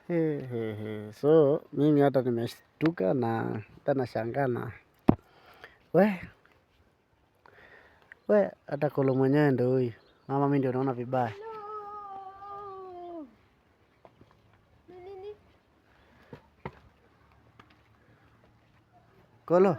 He, he, he. So mimi hata nimeshtuka na hata nashangaa na we we, hata Kolo mwenyewe ndio huyu mama, mimi ndio naona vibaya. No. Ni nini? Kolo,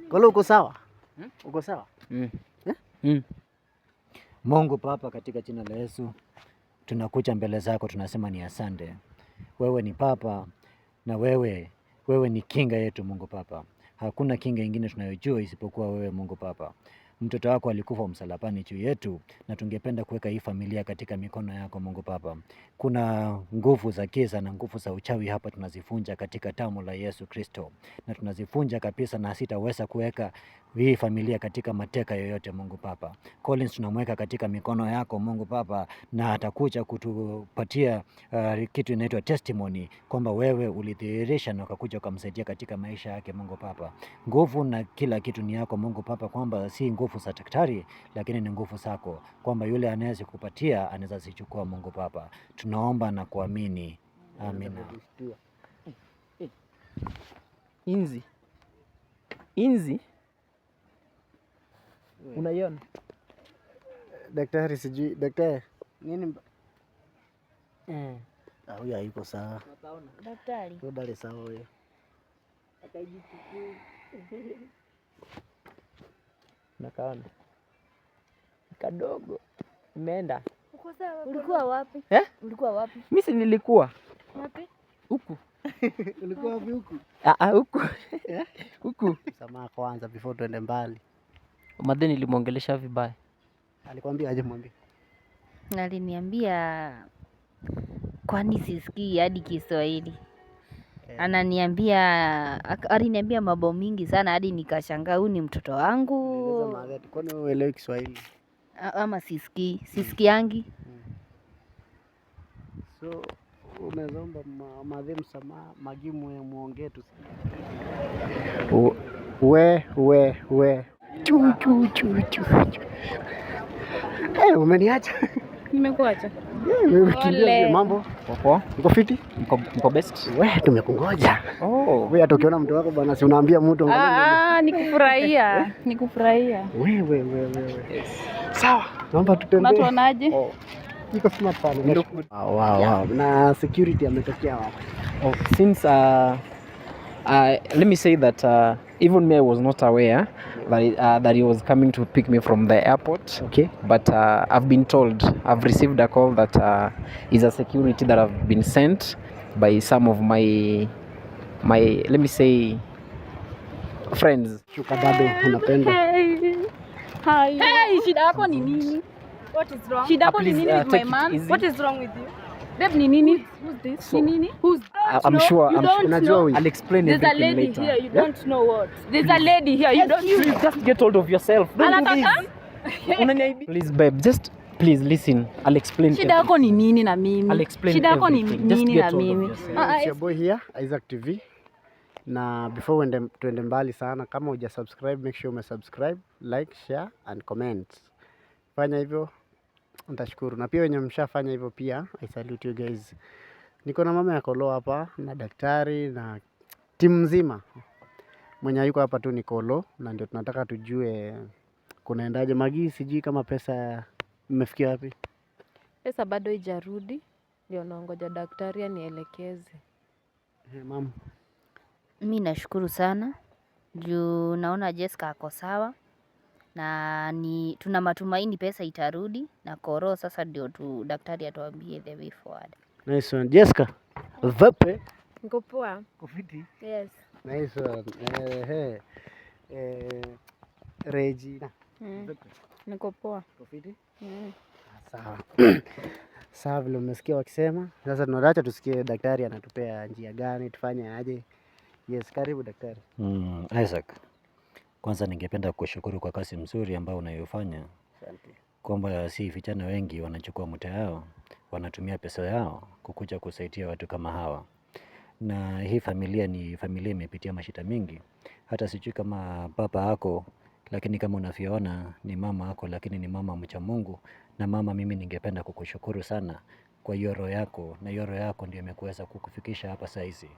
Kolo, uko sawa? Uko sawa? Mm. Eh? Mm. Mungu Baba, katika jina la Yesu tunakuja mbele zako, tunasema ni asante. Wewe ni Baba na wewe ni kinga yetu Mungu Baba. Hakuna kinga ingine tunayojua isipokuwa wewe Mungu Baba. Mtoto wako alikufa msalabani juu yetu, na tungependa kuweka hii familia katika mikono yako Mungu Baba. Kuna nguvu za giza na nguvu za uchawi hapa tunazifunja katika damu la Yesu Kristo, na tunazifunja kabisa, na sitaweza kuweka hii familia katika mateka yoyote Mungu Baba. Collins tunamweka katika mikono yako Mungu Baba, na atakuja kutupatia kitu inaitwa testimony kwamba wewe ulidhihirisha na ukakuja ukamsaidia katika maisha yake Mungu Baba. Nguvu na kila kitu ni yako Mungu Baba, kwamba si nguvu za daktari, lakini ni nguvu zako, kwamba yule anaweza kupatia anaweza zichukua Mungu Baba. Tunaomba na kuamini, amina. Inzi. Inzi. Unaiona? Daktari sijui, daktari nini? Ah, huyu hayuko sawa. Daktari. Huyu dali sawa huyo. Nakaona. Kadogo. Imeenda. Uko sawa? Ulikuwa wapi? Eh? Ulikuwa wapi? Mimi si nilikuwa Wapi? huku. Ulikuwa wapi huku? Ah, ah, huku. Huku. Msamaha kwanza before tuende mbali. Madhe nilimwongelesha vibaya. Alikwambia aje? Mwambie. Aliniambia kwani sisikii hadi Kiswahili. Ananiambia aliniambia mambo mingi sana hadi nikashangaa huyu ni mtoto Eleza wangu maadha, kwani wewe huelewi Kiswahili? Ama sisikii, sisikiangi. So unaweza omba madhe msamaha, Magi muongee tu. We we we chu chu chu chu chu. Eh, umeniacha. Nimekuacha. Eh, umekimbia. Pole. Mambo? Poa. Uko fiti? Mko best? We, tumekungoja. Oh. We, hata ukiona mtu wako bwana, si unaambia mtu angalia. Ah, nikufurahia, nikufurahia. We we we we we. Sawa, naomba tutembee. Unatuonaje? Oh. Iko smart sana. Wow, wow, wow. Na security ametokea wapi? Oh, since let me say that even me, I was not aware that he was coming to pick me from the airport. Okay. But I've been told, I've received a call that is a security that have been sent by some of my let me say friends. Shuka bado unapenda. Hey. Hi. Hey, shida yako ni nini? What is wrong? Shida yako ni Please, nini with my take it man? easy. What is wrong with you? Babe ni nini? Who's this? So, Ni nini? Who's I'm know. sure. You I'm don't sure. Unajua know. huyu? I'll explain There's a everything lady later. here. You don't know what. There's a lady here. You don't. Please just get hold of yourself. Don't do this. Unaniaibisha. Please babe, just please listen. I'll explain. Shida yako ni nini na mimi? I'll explain Shida yako ni everything. Just nini get na hold of mimi? yourself. Ah, ah, It's your boy here, Isaac TV. Na before tuende mbali sana, kama huja subscribe, make sure ume subscribe, like, share and comment. Fanya hivyo nitashukuru. Na pia wenye mshafanya hivyo pia, I salute you guys. Niko na mama ya Kolo hapa na daktari na timu nzima. Mwenye yuko hapa tu ni Kolo na ndio tunataka tujue kunaendaje. Magi, sijui kama pesa mmefikia wapi? Pesa bado haijarudi, ndio naongoja daktari anielekeze. Eh, mama. Mi nashukuru sana juu naona Jessica ako sawa na ni tuna matumaini pesa itarudi na Koro sasa ndio tu daktari atuambie the way forward. Nice one. Jessica, vipi? Niko poa. Uko fiti? Yes. Nice one. Eh, eh, Regina. Mm. Niko poa. Uko fiti? Mm. Sawa. Sawa, vile umesikia wakisema. Sasa tunaacha tusikie daktari anatupea njia gani, tufanye aje. Yes, karibu daktari. Isaac, kwanza ningependa kushukuru kwa kazi mzuri ambayo unayofanya, Asante. kwamba si vijana wengi wanachukua muda yao, wanatumia pesa yao kukuja kusaidia watu kama hawa. Na hii familia ni familia imepitia mashida mingi, hata sijui kama baba yako, lakini kama unavyoona ni mama yako, lakini ni mama mcha Mungu. Na mama, mimi ningependa kukushukuru sana kwa hiyo roho yako, na hiyo roho yako ndio imekuweza kukufikisha hapa saizi.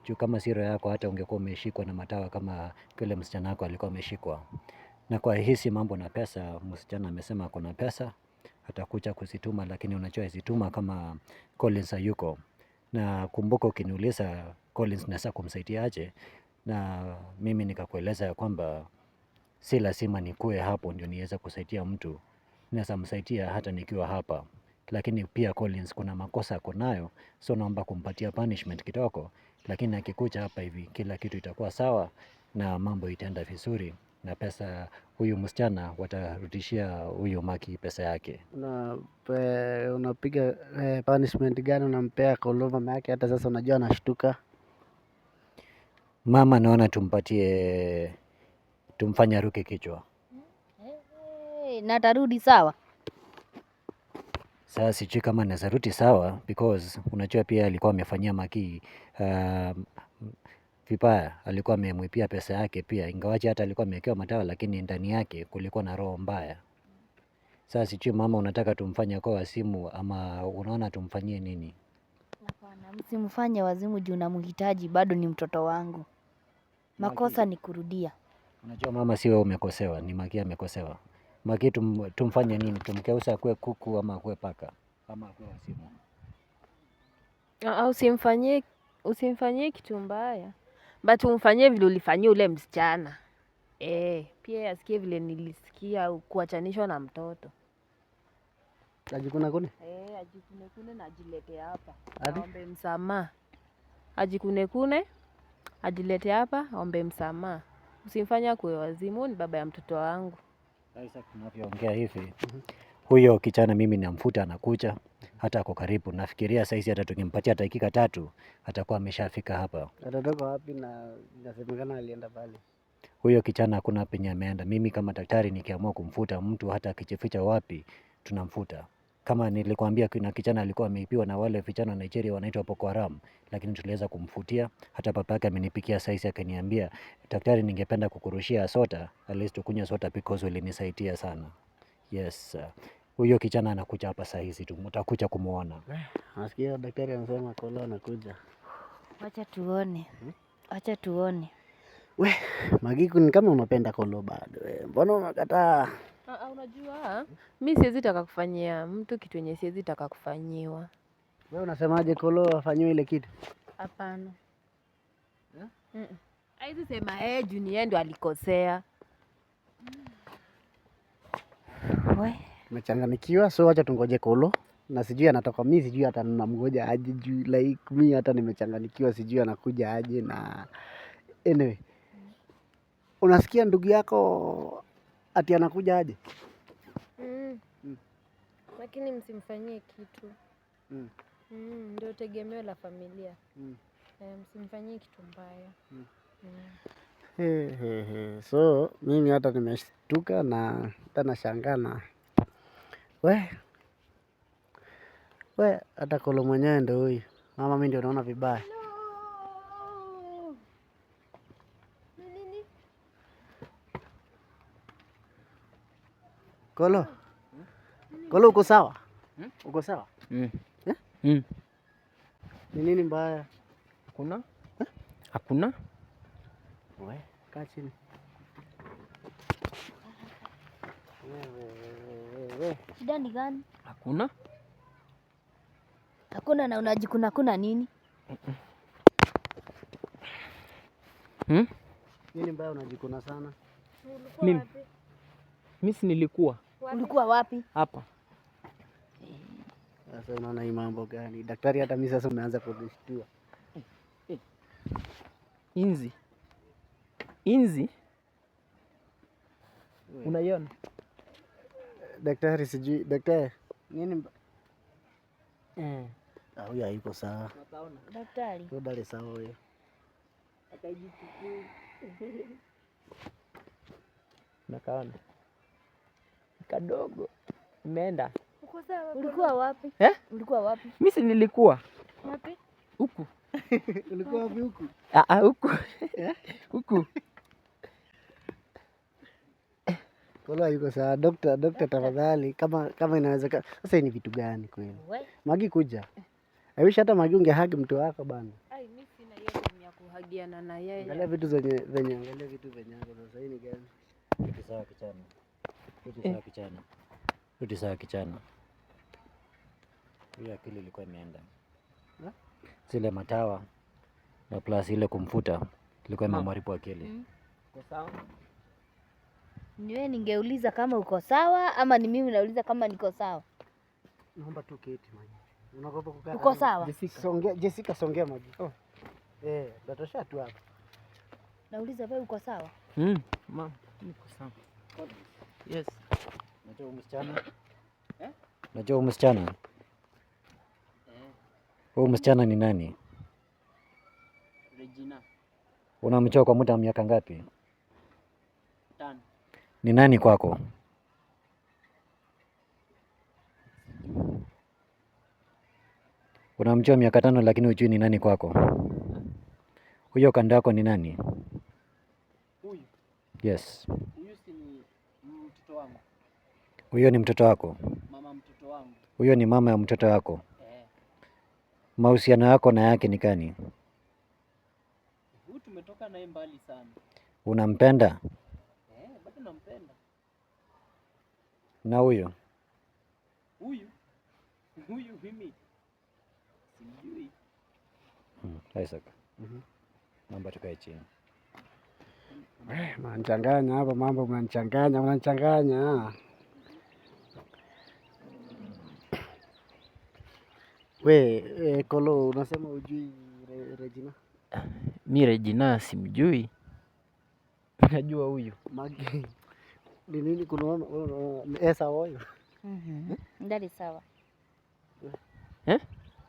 Juu kama si roho yako hata ungekuwa umeshikwa na matawa kama kile msichana wako alikuwa ameshikwa. Na kwa hisi mambo na pesa, msichana amesema ako na pesa, atakuja kuzituma, lakini unajua izituma kama Collins hayuko. Na kumbuka ukiniuliza Collins naweza kumsaidia aje, na mimi nikakueleza ya kwamba si lazima nikuwe hapo ndio niweze kusaidia mtu, naweza msaidia hata nikiwa hapa. Lakini pia Collins kuna makosa ako nayo, so naomba kumpatia punishment kidogo, lakini akikuja hapa hivi kila kitu itakuwa sawa na mambo itaenda vizuri, na pesa huyu msichana watarudishia huyu Maki pesa yake. Unapiga punishment gani unampea Kolo mama yake? Hata sasa unajua anashtuka. Mama naona tumpatie, tumfanye aruke kichwa. Hey, na atarudi sawa. Sasa sijui kama anaweza rudi sawa, because unajua pia alikuwa amefanyia Maki vibaya, alikuwa amemwibia pesa yake pia, ingawaje hata alikuwa amewekewa madawa, lakini ndani yake kulikuwa na roho mbaya. Sasa sijui mama, unataka tumfanye kwa wazimu ama unaona tumfanyie nini? Hapana, msimfanye wazimu juu namhitaji, bado ni mtoto wangu. Makosa ni kurudia. Unajua mama, si wewe umekosewa, ni Maki amekosewa. Maki tumfanye nini? Tumgeuze akuwe kuku ama akuwe paka ama akuwe wazimu? Ah, usimfanyie kitu mbaya, but umfanyie vile ulifanyia ule msichana. Pia yeye asikie vile nilisikia kuachanishwa na mtoto. Ajikuna kune? Ajikune kune na ajilete hapa. Ati? Aombe msamaha. Ajikune kune, ajilete hapa, aombe msamaha. Usimfanye akuwe wazimu, ni baba ya mtoto wangu. Isaac, tunavyoongea hivi, huyo kijana mimi namfuta, anakuja hata ako karibu. Nafikiria saizi hata tukimpatia dakika 3 atakuwa ameshafika hapa. Atatoka wapi na inasemekana alienda pale? Huyo kijana hakuna penye ameenda. Mimi kama daktari nikiamua kumfuta mtu hata akijificha wapi, tunamfuta. Kama nilikwambia kuna kijana alikuwa ameibiwa na wale vijana wa Nigeria wanaitwa Boko Haram, lakini tuliweza kumfutia. Hata baba yake amenipikia saizi akaniambia, daktari, ningependa kukurushia soda, at least ukunywe soda because ulinisaidia sana. Yes, sir. Huyo kijana anakuja hapa saa hizi tu, mtakuja kumuona. Nasikia daktari anasema Kolo anakuja. Wacha tuone. Wacha tuone. We, Magiku ni kama unapenda Kolo bado. Mbona unakataa? Unajua, mi siwezi taka kufanyia mtu kitu yenye siwezi taka kufanyiwa. Wewe unasemaje Kolo afanyiwe ile kitu? Hapana. Haizi sema juu ni yeye ndo alikosea. We, Nimechanganyikiwa, so wacha tungoje Kolo. Na sijui anatoka, mi sijui hata namngoja aje juu like mi hata nimechanganyikiwa, sijui anakuja aje na anyway. Unasikia ndugu yako ati anakuja aje? Lakini msimfanyie kitu. Ndio tegemeo la familia. Msimfanyie kitu mbaya. He, he, he. So mimi hata nimeshtuka na hata nashangaa na we we, hata Kolo mwenyewe ndio huyu mama, mimi ndio naona vibaya. Kolo, Kolo, uko sawa? Uko sawa? Eh? Ni nini mbaya? Hakuna? Hakuna? We, kaa chini. We. Shida ni gani? Hakuna? Hakuna na unajikuna kuna nini? Nini mbaya unajikuna sana? Mimi? Mimi si nilikuwa Ulikuwa wapi? hapa. Sasa unaona hii mambo gani? Daktari, hata mimi sasa umeanza kunishtua. Inzi. Inzi? Unaiona? Daktari, sijui daktari. Nini Ah, huyu hayuko sawa. Daktari. Huyu dali sawa huyo. Nakaona. Kadogo. Imeenda. Ulikuwa wapi? Eh? Ulikuwa wapi? Mimi si nilikuwa Wapi? huku. Ulikuwa wapi huku? Ah, ah, huku. Huku. Kolo yuko sawa. Dokta, dokta tafadhali, kama inawezekana. Sasa hii ni vitu gani kweli? We. Magi kuja. I wish hata Magi ungehug mtu wako bana. Ai, mi sina hiyo time ya kuhagiana na yeye. Angalia vitu zenye venye, angalia vitu venye ako sasa. Hii ni gani? Rudi sawa kijana. Rudi sawa kijana. Rudi sawa kijana. Hiyo akili ilikuwa imeenda. Ha? Zile matawa na plus ile kumfuta ilikuwa imemharibu akili. Uko sawa? Ni wewe ningeuliza kama uko sawa ama ni mimi nauliza kama niko sawa? Naomba tu keti Magi. Unaogopa kukaa? Uko karibu? sawa? Jessica. Songea, Jessica songea Magi. Oh. Eh, natosha tu hapa. Nauliza wewe uko sawa? Ma'am, niko sawa. Yes. Unajua huyu msichana? Unajua huyu msichana? Huyu msichana ni nani? Regina. Unamjua kwa muda wa miaka ngapi? 5. Ni nani kwako? Unamjua miaka 5 lakini hujui ni nani kwako. Huyo kando yako ni nani? Huyu. Yes. Huyu si ni mtoto wangu. Huyo ni mtoto wako. Mama mtoto wangu. Huyo ni mama ya mtoto wako. Eh. Mahusiano yako na yake ni gani? Huyu tumetoka naye mbali sana. Unampenda? Eh, bado nampenda. Na huyo? Huyu. Huyu mimi simjui. Isaac. Naomba tukae chini. Eh, mnanichanganya hapa mambo, mnanichanganya, mnanichanganya. We, Kolo, unasema hujui Regina? Mi Regina simjui. Najua huyu. Magi. Ni nini kunaona? Esa huyo. Ndali sawa. Eh?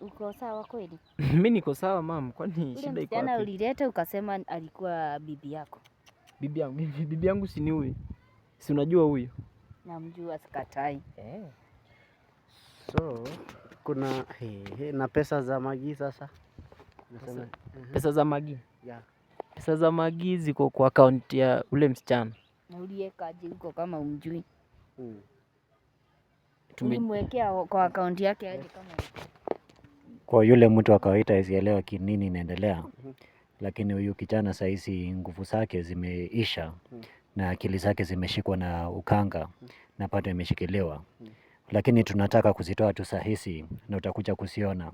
Uko sawa kweli? Mi niko sawa mam, kwani Ule shida iko msichana wapi? ulileta ukasema alikuwa bibi yako. Bibi yangu, bibi yangu si ni huyu? Si unajua huyu? Namjua, sikatai. Eh. So, kuna na pesa za Magi sasa. Unasema Pesa za Magi? Yeah. Pesa za Magi ziko kwa account ya ule msichana. Na uliweka aje huko kama umjui? Ulimwekea kwa akaunti yake aje kama umjui? Kwa yule mtu wa kawaida asielewa nini inaendelea. Lakini huyu kijana sahizi nguvu zake zimeisha na akili zake zimeshikwa na ukanga na bado imeshikiliwa. Lakini tunataka kuzitoa tu sahizi na utakuja kuziona.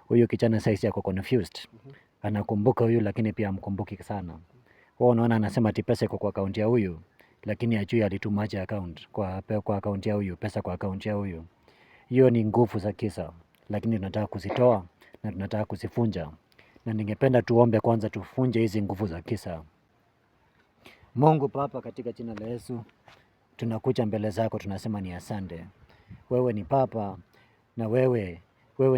Huyu kijana sahizi ako confused. Anakumbuka huyu lakini pia hamkumbuki sana. Wewe unaona anasema ati pesa iko kwa akaunti ya huyu, lakini hajui alituma aje account kwa akaunti ya huyu, pesa kwa akaunti ya huyu. Hiyo ni nguvu za kisa, lakini tunataka kuzitoa na tunataka kuzifunja. Na ningependa tuombe kwanza tufunje hizi nguvu za kisa. Mungu Baba, katika jina la Yesu, tunakuja mbele zako, tunasema ni asante. Wewe ni Baba na wewe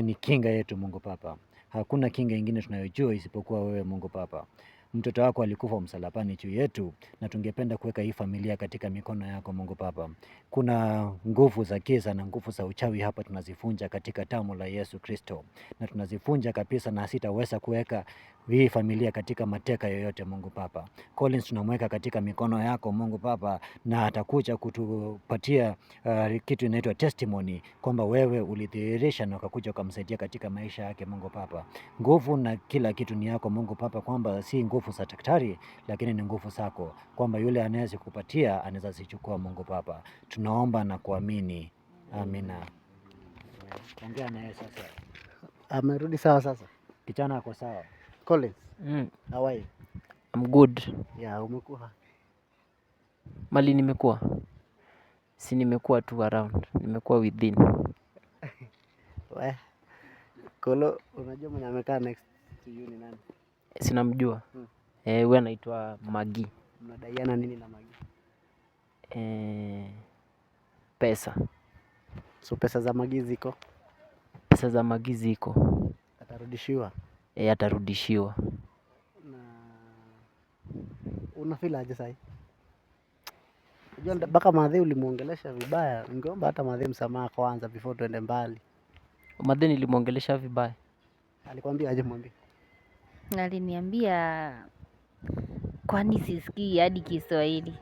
ni kinga yetu Mungu Baba. Hakuna kinga ingine tunayojua isipokuwa wewe Mungu Baba. Mtoto wako alikufa msalabani juu yetu, na tungependa kuweka hii familia katika mikono yako Mungu Baba. Kuna nguvu za giza na nguvu za uchawi hapa tunazifunja katika damu la Yesu Kristo, na tunazifunja kabisa, na sitaweza kuweka hii familia katika mateka yoyote Mungu Baba. Collins tunamweka katika mikono yako Mungu Baba, na atakuja kutupatia kitu inaitwa testimony kwamba wewe ulidhihirisha na ukakuja ukamsaidia katika maisha yake Mungu Baba. Nguvu na kila kitu ni yako Mungu Baba, kwamba si nguvu za daktari lakini ni nguvu zako, kwamba yule anaweza kupatia anaweza zichukua Mungu Baba. Tunaomba na kuamini. Amina. Ongea naye sasa. Amerudi sawa sasa. Kijana ako sawa. Collins, how are you? I'm good. Yeah, umekuwa Mali nimekuwa. Si nimekuwa tu around, nimekuwa within. We. Kolo, unajua mwenye amekaa next to you ni nani? Sinamjua. Eh, huyu anaitwa Magi. Mnadaiana nini na Magi? Pesa. So pesa za Magi ziko? Pesa za Magi ziko. Atarudishiwa? Eh, atarudishiwa. Na una feel aje sahi? Unajua mpaka Madhe ulimuongelesha vibaya. Ningeomba hata Madhe msamaha kwanza before tuende mbali. Madhe nilimuongelesha vibaya. Alikwambia aje? Mwambie. Aliniambia kwani sisikii hadi Kiswahili.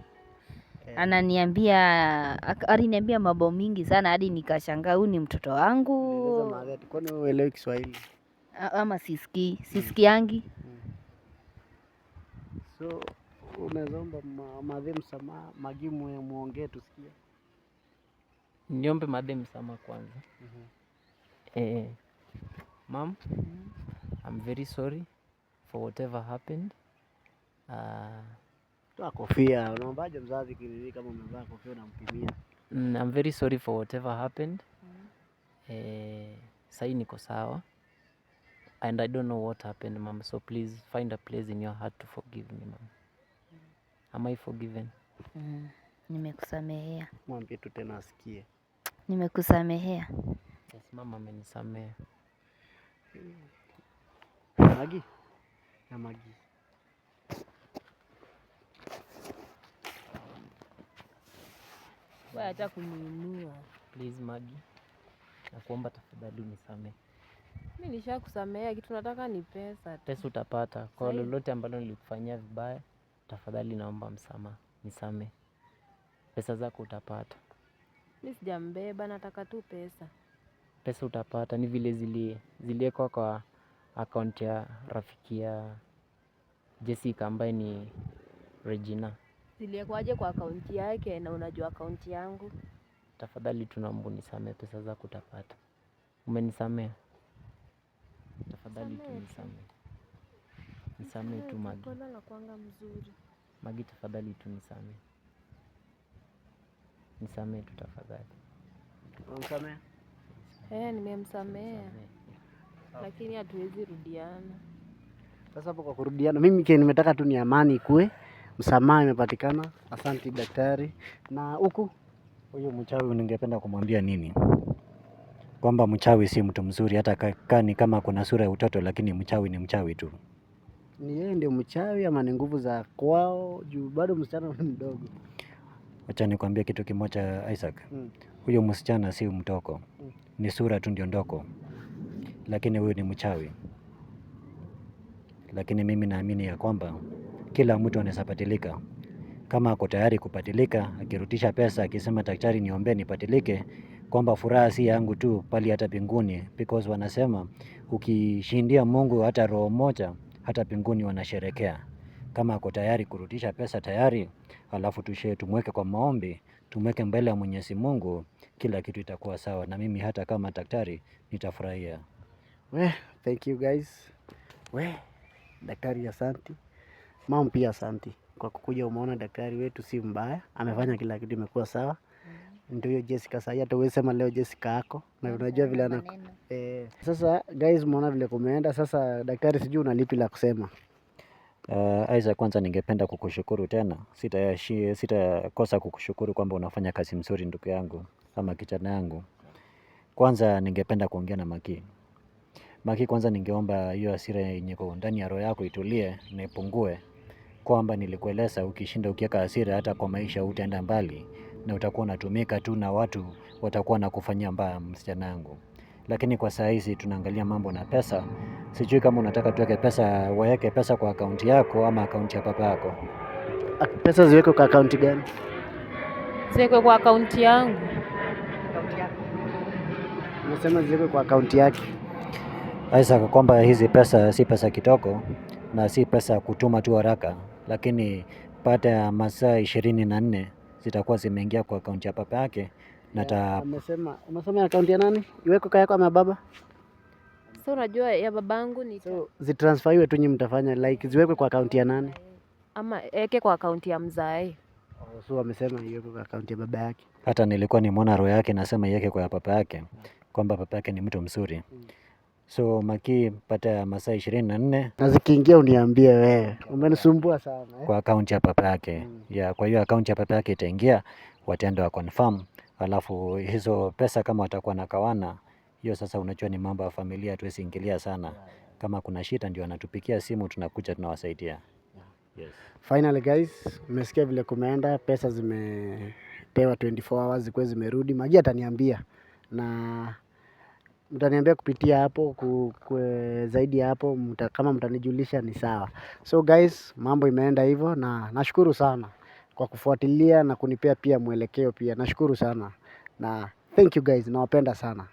Ananiambia, aliniambia mambo mingi sana hadi nikashangaa huyu ni mtoto Ulieleza wangu madhe ati kwani wewe huelewi Kiswahili? Ama sisikii, sisikiangi. So unaweza omba madhe msamaha, Magi muongee tusikie. Niombe madhe msamaha kwanza. Mom, I'm very sorry for whatever happened. Toa kofia, unaombaje mzazi kinini kama umevaa kofia unampimia? I'm very sorry for whatever happened. Sahi niko sawa. And I don't know what happened, mom. So please find a place in your heart to forgive me, mom. Am I forgiven? Nimekusamehea. Mwambie tu tena asikie. Nimekusamehea. Yes, mama amenisamea. Magi? Na Magi. Wewe acha kuniinua. Please Magi, nakuomba tafadhali unisamee. Mimi nishakusamehea, kitu nataka ni pesa tu. Pesa utapata. Kwa Sahi. lolote ambalo nilikufanyia vibaya, tafadhali naomba msamaha, nisamee. Pesa zako utapata. Mimi sijambeba, nataka tu pesa. Pesa utapata, ni vile ziliekwa kwa account ya rafiki ya Jessica ambaye ni Regina. Ziliekwaje kwa akaunti yake na unajua akaunti yangu? Tafadhali tunaomba unisamee, pesa zako utapata. Umenisamea? Tafadhali tu Samehe tu. nisamee. Nisamee tu Magi. Kolo anakuanga mzuri. Magi, tafadhali tu nisamee. Nisamee tu tafadhali. Unamsamea? Nimemsamea. Nisamee. Lakini hatuwezi rudiana. Sasa hapo kwa kurudiana, mimi kile nimetaka tu ni amani ikue, msamaha imepatikana. Asante daktari. Na huku Huyu mchawi ningependa kumwambia nini? Kwamba mchawi si mtu mzuri, hata kani kama kuna sura ya utoto, lakini mchawi ni mchawi tu. Ni yeye ndio mchawi ama ni nguvu za kwao? Juu bado msichana ni mdogo. Acha nikwambie kitu kimoja Isaac. Huyo msichana si mtoko. Ni sura tu ndio ndoko, lakini huyu ni mchawi. Lakini mimi naamini ya kwamba kila mtu anaweza badilika. Kama ako tayari kubadilika, akirudisha pesa, akisema daktari niombee nibadilike, kwamba furaha si yangu tu bali hata mbinguni, because wanasema ukishindia Mungu hata roho moja, hata mbinguni wanasherekea. Kama ako tayari kurudisha pesa tayari, alafu tumweke kwa maombi, tumweke mbele ya Mwenyezi Mungu, kila kitu itakuwa sawa, na mimi hata kama daktari nitafurahia. We, thank you guys. We, daktari asanti. Mom pia asanti kwa kukuja. Umeona daktari wetu si mbaya, amefanya kila kitu imekuwa sawa. Ndio hiyo Jessica sasa, hata huwezi sema leo Jessica ako na unajua vile ana Maneno. sasa guys, umeona vile kumeenda sasa. Daktari, sijui una lipi la kusema? Isaac, kwanza ningependa kukushukuru tena, sitakosa kukushukuru kwamba unafanya kazi mzuri ndugu yangu ama kijana yangu. Kwanza ningependa kuongea na Maki. Maki, kwanza ningeomba hiyo hasira yenye iko ndani ya roho yako itulie na ipungue, kwamba nilikueleza ukishinda ukiweka hasira hata kwa maisha utaenda mbali na utakuwa unatumika tu na watu watakuwa na kufanyia mbaya, msichana yangu. Lakini kwa saa hizi tunaangalia mambo na pesa. Sijui kama unataka tuweke pesa, waweke pesa kwa akaunti yako ama akaunti ya papa yako. Pesa ziwekwe kwa akaunti gani? Ziwekwe kwa akaunti yangu. Umesema ziwekwe kwa akaunti yake. Isaac, kwamba hizi pesa si pesa kitoko na si pesa kutuma tu haraka, lakini baada ya masaa 24 zitakuwa zimeingia kwa akaunti ya papa yake na Amesema, umesema akaunti ya nani? Iwekwe kwa yako ama baba? So unajua ya babangu ni So zitransferiwe tu, nyinyi mtafanya like ziwekwe kwa akaunti ya nani? Ama eke kwa akaunti ya mzae. Oh, so amesema iwekwe kwa akaunti ya baba yake. Hata nilikuwa nimeona roho yake nasema iweke kwa ya papa yake, kwamba papa yake ni mtu mzuri. So Maki, baada ya masaa 24 Na zikiingia uniambie wewe. Umenisumbua sana eh? Kwa akaunti ya papa yake. Ya, kwa hiyo akaunti ya papa yake itaingia, wataenda wa confirm, alafu hizo pesa kama watakuwa na kawana, hiyo sasa unajua ni mambo ya familia, hatuwezi ingilia sana. Kama kuna shida ndio wanatupigia simu, tunakuja tunawasaidia. Yes. Finally guys, mmesikia vile kumeenda, pesa zimepewa 24 hours zikuwe zimerudi. Magi ataniambia na mtaniambia kupitia hapo zaidi ya hapo kama mtanijulisha ni sawa. So guys, mambo imeenda hivyo na nashukuru sana. kwa kufuatilia na kunipea pia mwelekeo pia. Nashukuru sana na thank you guys, nawapenda sana.